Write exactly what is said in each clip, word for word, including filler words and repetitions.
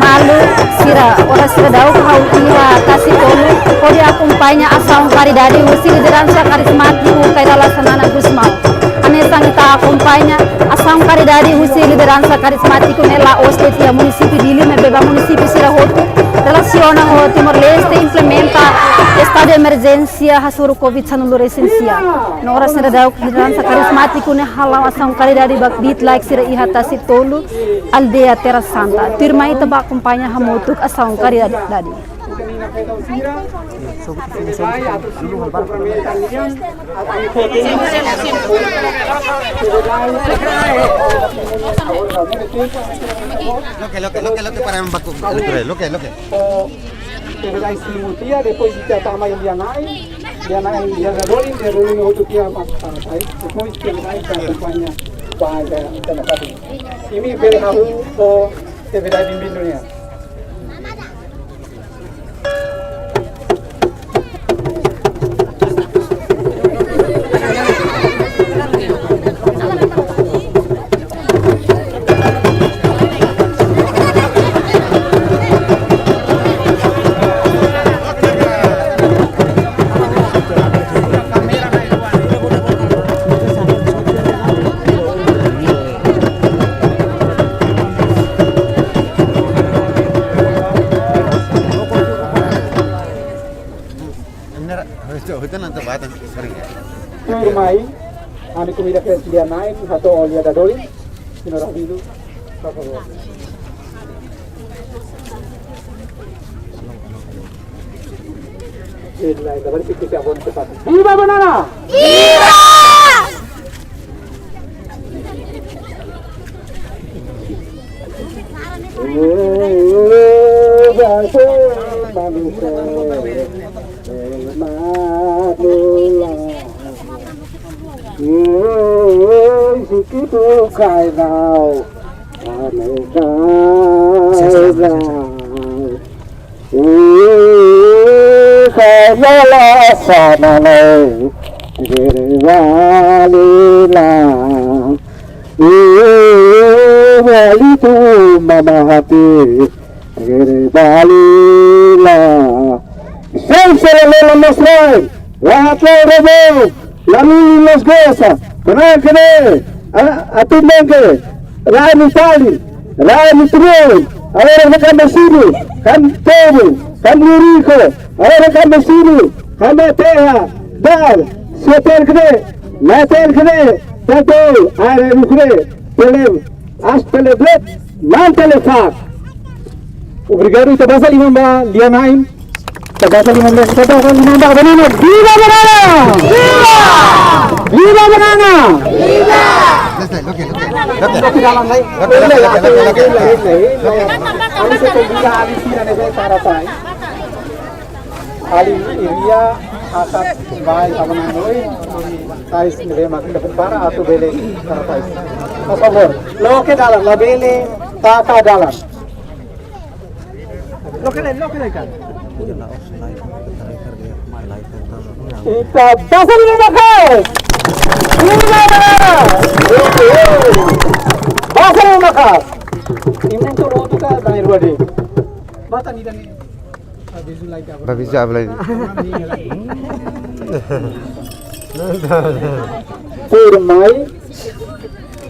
Maluk sira, oras sira daudaun ha'u iha Tasi Tolu, hodi akompaña asaun karidade husi lideransa karizmátiku Kay Rala Xanana Gusmão. Hanesan ita akompaña asaun karidade husi lideransa karizmátiku ne'e la'ós de'it iha munisípiu Dili, maibé ba munisípiu sira hotu, relasiona ho Timor-Leste implementa estadu de emerjénsia hasoru Covid sanulu resin sia. No oras sira daudaun lideransa karizmátiku ne'e hala'o asaun karidade ba kbiit-laek sira iha Tasi Tolu, aldeia Terra Santa. Tuirmai ita bá akompaña hamutuk asaun karidade. Loke, loke, loke, loke, para yang baku. Loke, loke, loke. Tebedai simu tiha, depois ita tama iha lia-na'in, lia-na'in, lia-dadolin, lia-dadolin hotu tiha mak para sai, depois tebedai ita akompaña ba ita, ita na kati. Imi bele hahú ho tebedai bimbing nian. Nera, hoita, hoita nanta batan sering ya. Tuirmai, ami komida festa lia-na'in, hato'o lia-dadolin, sino rabidu, por favor. Viva banana! Viva! Ih, kaya la sana lai, tigere wali la. Ih, wali tu mama hati, tigere wali la. Sai selalu la mesra, la kau rebo. Lalu los gosa, pernah kene, a-, atu mengke, rai ni tali, rai ni turun, agora ka mesinu, ka tobu, ka luriko, agora ka mesinu, ka meteha, dal, setel kene, metel kene, tatu, are rukre, pelem, as peleblet, mantelefak. Obrigadu, ita basa liman ba lia-na'in. Ita basa liman ba, ita basa liman ba banana. Viva banana! Viva! Viva banana! Viva! Loke, loke, loke. Loke dalan lai. Loke, loke, loke, loke, loke. Ami sei konvida alin sira ne'ebé para sai. Alin iria akat bai abanana oin, tais ne'ebé mak ita prepara atu bele para tais. Por favor, loke dalan, labele taka dalan. Loke lai, loke lai kan. Ita basa liman maka'as. Basa liman maka'as. Imun tolu tuka dai rua de. Mata ni dani. Ba bisu ablai. Tuirmai,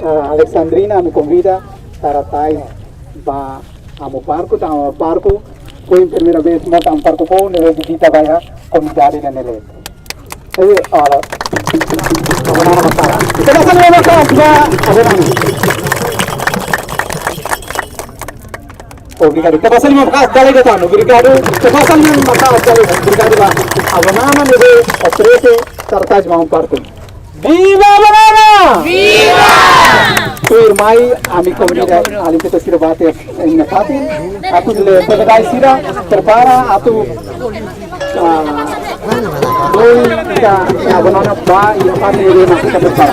ah, Alexandrina, ami konvida para tais ba Amu Parku, tanba Amu Parku, foin primeira vez mós Amu Parku foin, ne'e vizita ba iha komunidade ne'e. Ayo, ala. Ita basa liman maka'as ba, apa nama? Obrigadu. Ita basa liman maka'as, dale datang. Obrigadu. Ita basa liman maka'as, dale. Obrigadu ba. Apa nama ne'ebé oferese, Tara Tais ba Amu Parku. Viva banana! Viva! Tuirmai, ami komunidade, alin feto sira bate, eh, ina fatin, atu le, tebedai sira, prepara, atu, ah, doi, ka, ka, banana ba, ina fatin, ina fatin, prepara.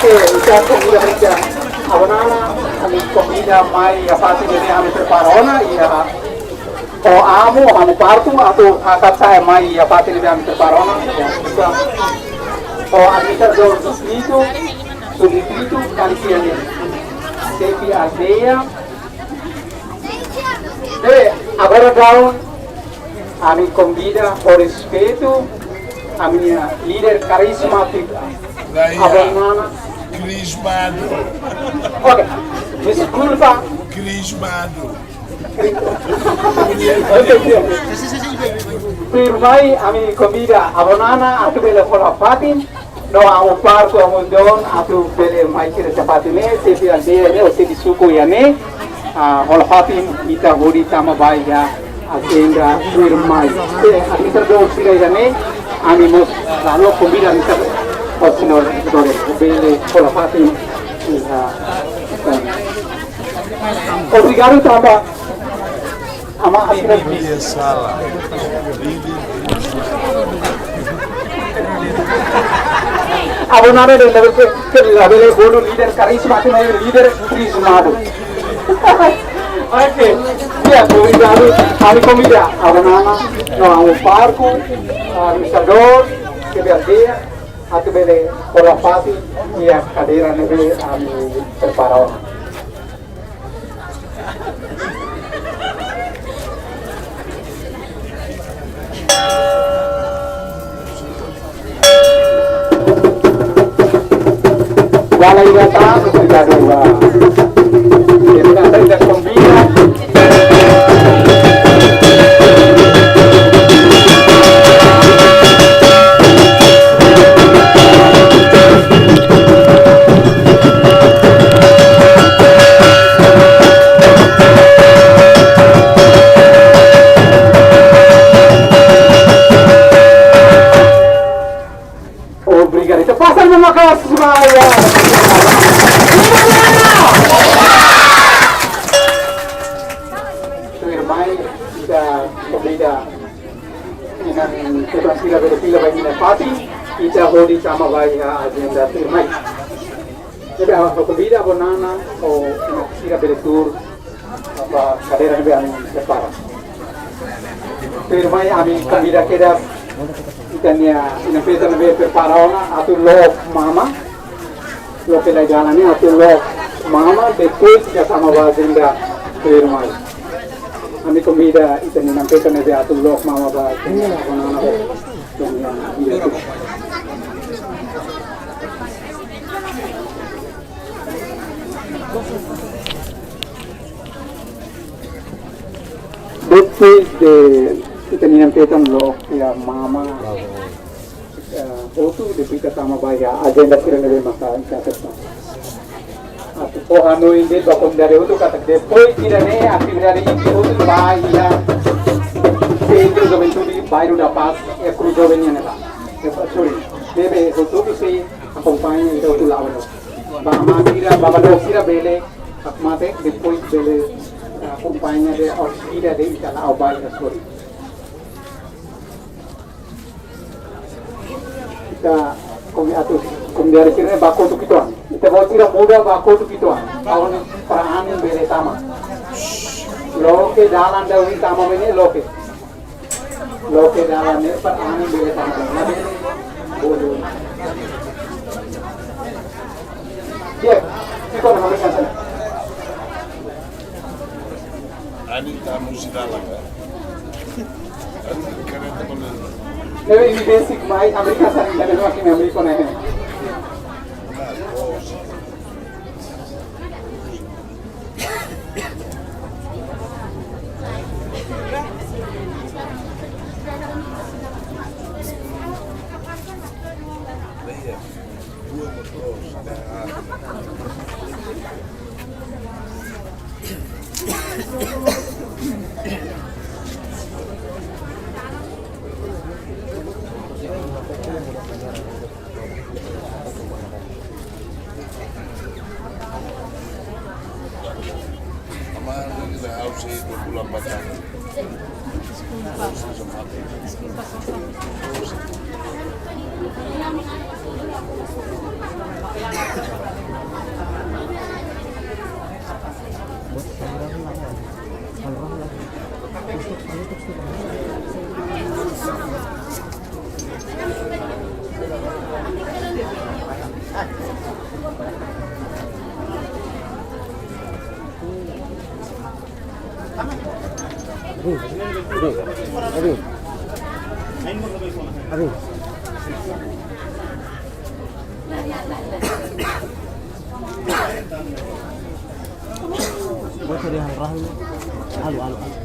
Eh, ita konvida ita, Avó Nana, ami konvida mai iha fatin ne'ebé ami prepara ona, iha, ho amu, amu parku, atu hakat sa'e mai iha fatin ne'ebé ami prepara ona, iha, ita, ho administradór distritu, subdistritu, kali sian, xefe aldeia. Eh, agora daudaun, ami konvida ho respeitu, ami-nia líder karizmátiku, Laia. Avó Nana. Karizmátiku. Oke, deskulpa. Karizmátiku. Oke, siap. Tuirmai, ami konvida Avó Nana atu bele hola fatin, no amu parku, amu doon, atu bele mai sira iha fatin ne'e, xefe aldeia ne'e, xefe suku iha ne'e, ah, hola fatin, ita hodi tama ba iha agenda tuirmai. Eh, administradór sira iha ne'e, ami mós la haluha konvida ami sira, o señór, bele hola fatin, iha, obrigadu tanba, ama, ami sira. Bíblia sala. Avó Nana dehan labele, ke labele bolu líder karizmátiku, maibé líder karizmátiku. Oke, ya, obrigadu. Ami konvida Avó Nana, no amu parku, administradór, xefe aldeia, atu bele hola fatin iha kadeira ne'ebé ami prepara ona. Wala ida ta, obrigadu, wa. Terima kasih, kombina. Obrigadu. Ita pasa no makas, Maia. Tuirmai, ita komida. Inan ketuan sira bele fila ba iha fatin, ita hodi tama ba iha agenda tuirmai. Jadi, ah, konvida Avó Nana, o, inan sira bele tuur, ba kadeira ne'ebé ami prepara. Tuirmai ami konvida kedas, ita-nia inan-feton ne'ebé prepara ona, atu loke mama. Loke lai dalan ne'e atu loke mama, depois ita tama ba agenda tuirmai. Ami konvida ita-nia inan-feton ne'ebé atu loke mama ba agenda. Depois de ita-nia inan-feton loke iha mama, eh, hotu, depois ita tama ba iha agenda sira ne'ebé maka ita aseita. Atu fó hanoin de'it ba komunidade hotu katak depois ida-ne'e atividade ida hotu ba iha Centro Juventude Bairro da Paz, eh, Cruz Jovem nian ne'ebá. Eh, sorry, ne'ebé hotu sei akompaña ita hotu la'o. Ba mama sira, ba dook sira bele, hakmatek, depois bele, eh, akompaña de'it, orsida de'it ita la'o ba iha sorin. Ita, komi atu, komunidade sira-ne'e ba kotuk uitoan. Ita-boot sira muda ba kotuk uitoan. Aon para anin bele tama. Loke dalan daudaun tama mai ne'e loke. Loke dalan ne'e para anin bele tama. Bolu. Di'ak, fica na hamriik hanesan ne'e. Anin tama husi dalan ka? Anin kareta mana? Ne'ebé imi besik mai hamriik hanesan ne'e, ne'ebé mak imi hamriik ona ne'e. Aduh. Aduh. Aduh. Bocor yang rahim. Alu, alu, alu.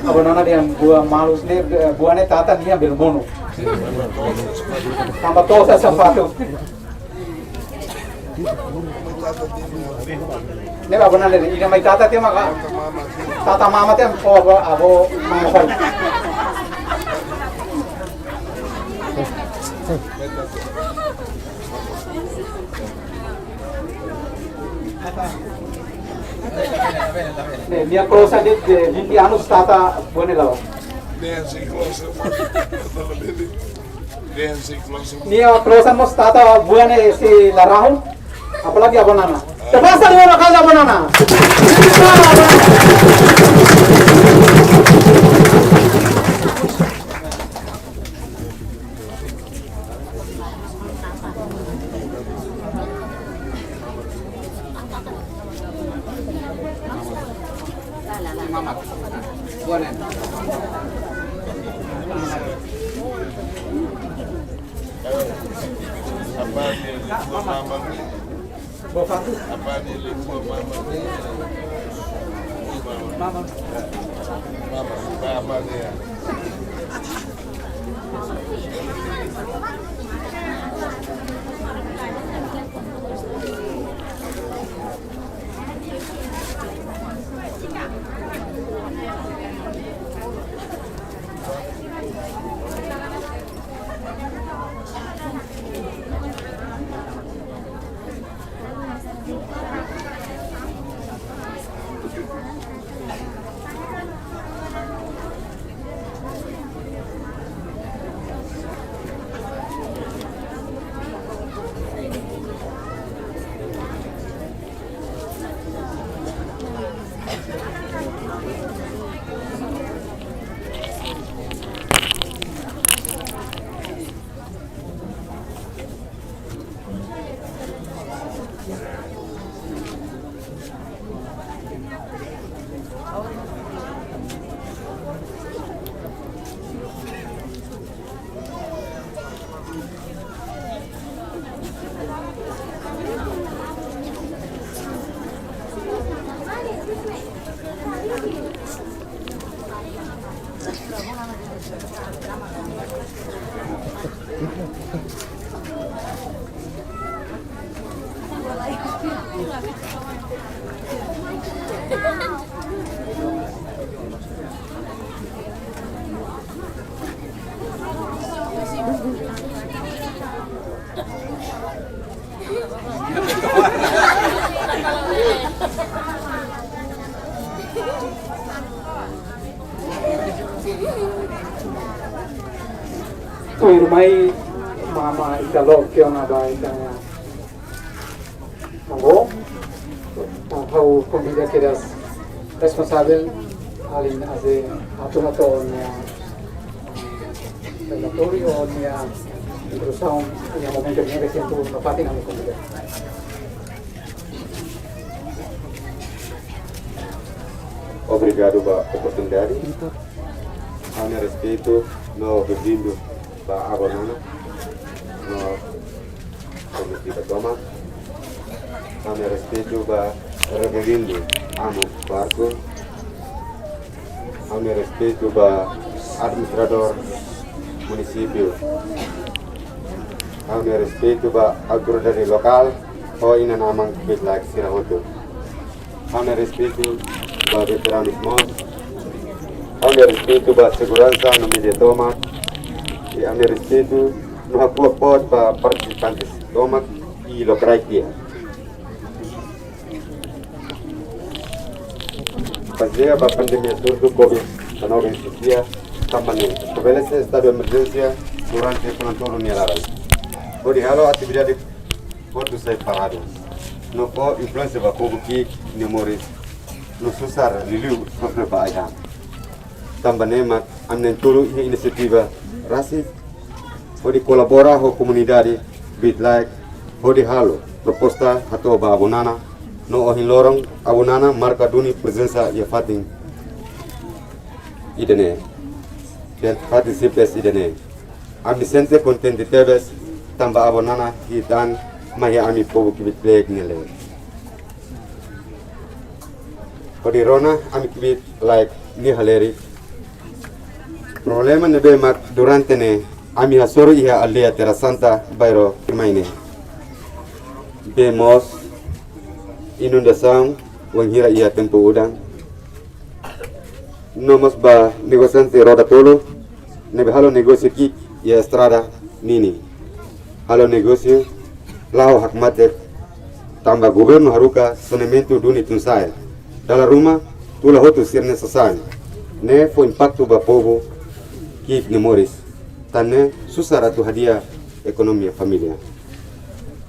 Avó Nana dehan buat malu ne'e, buat ne'e tata nia bele monu. Tanba to'os sapatu. Ne'e avó Nana dehan, ida mai tata tiha maka. Tata mama tiha, oh, avó, avó mama fali. Ne'e, nia klosa de'it, eh, vinte anos tata buat ne'e la'o. Nia klosa mós tata buat ne'e sei la rahun. Apalagi avó Nana. Tepuk tangan dulu, makasih avó Nana. Mama. Mama. Mama. Tuirmai mama ita loke ona ba ita-nia avó, ha'u konvida kedas responsavel alin aze atu hato'o nia relatóriu, nia introdusaun, nia momentu nia be tempu no fatin ami konvida. Obrigadu ba oportunidade. Ami respeitu no benvindu ba avó Nana no komitiva tomak. Ami respeitu ba Reverendo Amo Barco. Ami respeitu ba Administradór munisípiu. Ha'u-nia respeitu ba autoridade lokál, ho inan-aman Kibit Laek sira hotu. Ha'u-nia respeitu ba veteranus mós. Ha'u-nia respeitu ba seguransa no mídia tomak. I ha'u-nia respeitu no hakfodak ba partisipantes tomak i lokraik nian. Bazeia ba pandemia surtu Covid dezenove iha tanba ne'e, estabelese estadu de emerjénsia durante fulan tolu nia laran, hodi halo atividade hotu sai paradu, no fó influénsia ba povu ki'ik nia moris, no susar liuliu sofre ba ai-han. Tanba ne'e mak ami na'in-tolu iha inisiativa rasik hodi kolabora ho komunidade Kibit Laek hodi halo proposta hato'o ba Avó Nana, no ohin loron Avó Nana marka duni prezensa iha fatin ida-ne'e, iha fatin simples ida-ne'e. Ami sente kontente tebes tanba Avó Nana hi'it an mai iha ami povu Kibit Laek nia leet. Hodi rona ami Kibit Laek nia halerik. Problema ne'ebé mak durante ne'e ami hasoru iha aldeia Terra Santa, bairru Tirmaine. Bee moos, inundasaun, wainhira iha tempu udan. No mós ba negosiante roda tolu ne'ebé halo negósiu ki'ik iha estrada ninin. Halo negósiu la'o hakmatek tanba governu haruka saneamentu duni tun-sa'e. Dala ruma tula hotu sira-nia sasán. Ne'e fó impaktu ba povu ki'ik nia moris. Tan ne'e susar atu hadi'a ekonomia família.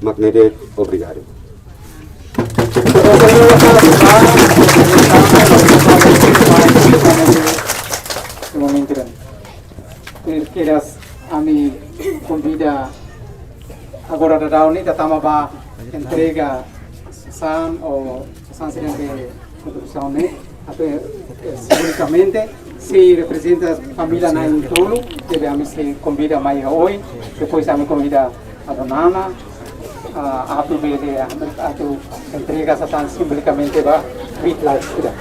Mak ne'e de'it, obrigadu. Momentu ida-ne'e. Kedas ami konvida agora daudaun ne'e ita tama ba entrega sasán ou sasán sira-ne'ebé kontribuisaun ne'e, atu, eh, simbolikamente, sei reprezenta família na'in-tolu, ne'ebé ami sei konvida mai ohin, depois ami konvida Avó Nana, ah, atu bele, ah, atu entrega sasán simbolikamente ba Kibit Laek sira.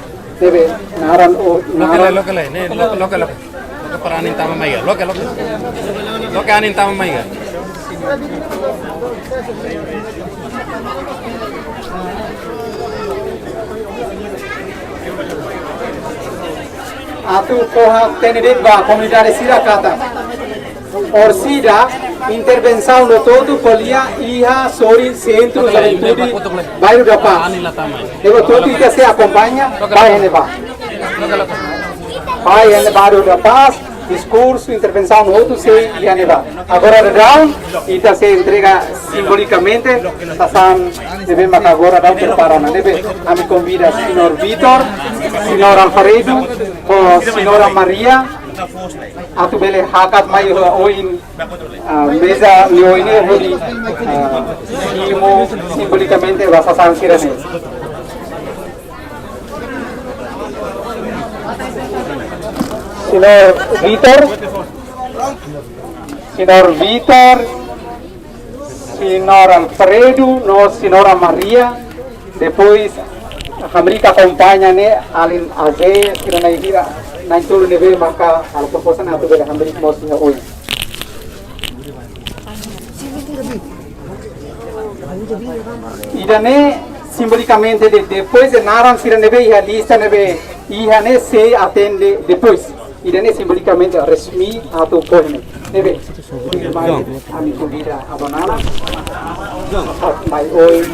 Ne'ebé naran o, loke lai, naran loke lai, ne'e, loke, loke, loke. Loke para anin tama mai iha. Loke, loke. Loke anin tama mai iha. Atu fó hatene de'it ba komunidade sira katak orsida intervensaun hotu-hotu ko'alia iha sorin Sentru Juventude Bairru da Paz. Ne'ebé hotu-hotu ita sei akompaña, ba iha ne'ebá. Ba iha ne'ebá Bairru da Paz, diskursu, intervensaun hotu sei iha ne'ebá. Agora daudaun, ita sei entrega simbolikamente sasán ne'ebé maka agora daudaun prepara ona. Ne'ebé ami konvida Señór Vítor, Señór Alfredo, ho Señora Maria, atu bele hakat mai ho oin, ah, meza nia oin ne'e hodi, ah, simu simbolikamente ba sasán sira-ne'e. Señór Vítor, Señór Vítor, Señór Alfredo, no Señora Maria, depois hamriik akompaña ne'e alin aze, sira na'in hira, na'in-tolu ne'ebé maka halo proposta ne'e atu bele hamriik mós iha oin. Ida-ne'e simbolikamente de'it, depois de naran sira ne'ebé iha lista ne'ebé iha ne'e sei atende depois. Ida-ne'e simbolikamente resmi atu ohin ne'e. Ne'ebé, mai ami konvida Avó Nana, mai oin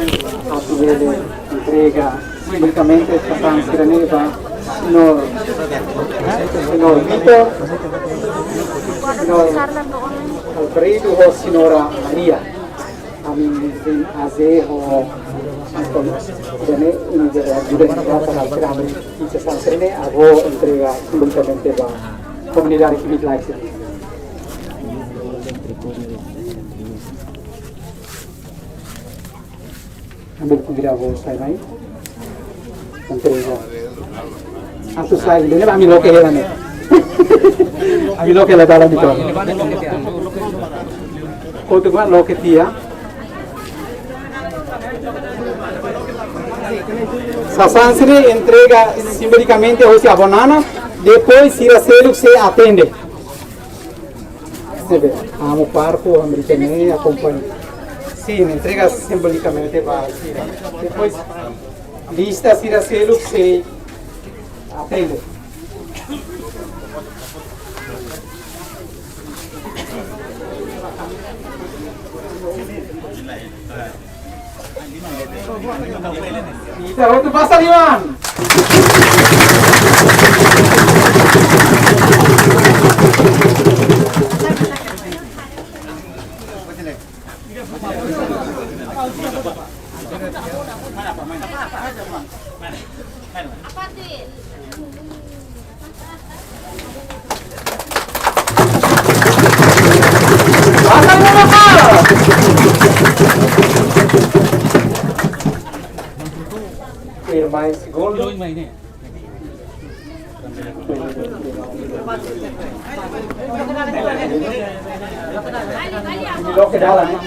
atu bele entrega simbolikamente sasán sira-ne'e ba Señór, Señór Vítor, Señór Alfredo ho Señora Maria. Ami sei aze ho, ami kon-, ida-ne'e, ida-ne'e, ida-ne'e, ida-ne'e, ida-ne'e, ida-ne'e, agora entrega simbolikamente ba komunidade Kibit Laek sira. Ami konvida Avó sai mai. Entrega. Atu sai, ida-ne'e ami loke hela ne'e. Ami loke hela dalan ida-ne'e. Kotuk mak loke tiha. Sasán sira-ne'e entrega simbolikamente hosi Avó Nana. Depois, sira seluk sei atende. Resibe. Amu pároku, Amerika ne'e akompaña. Sin, entrega simbolikamente ba sira. Depois, lista sira seluk sei atende. Ita hotu basa liman. Irmã em segundo. Loke dalan, eh.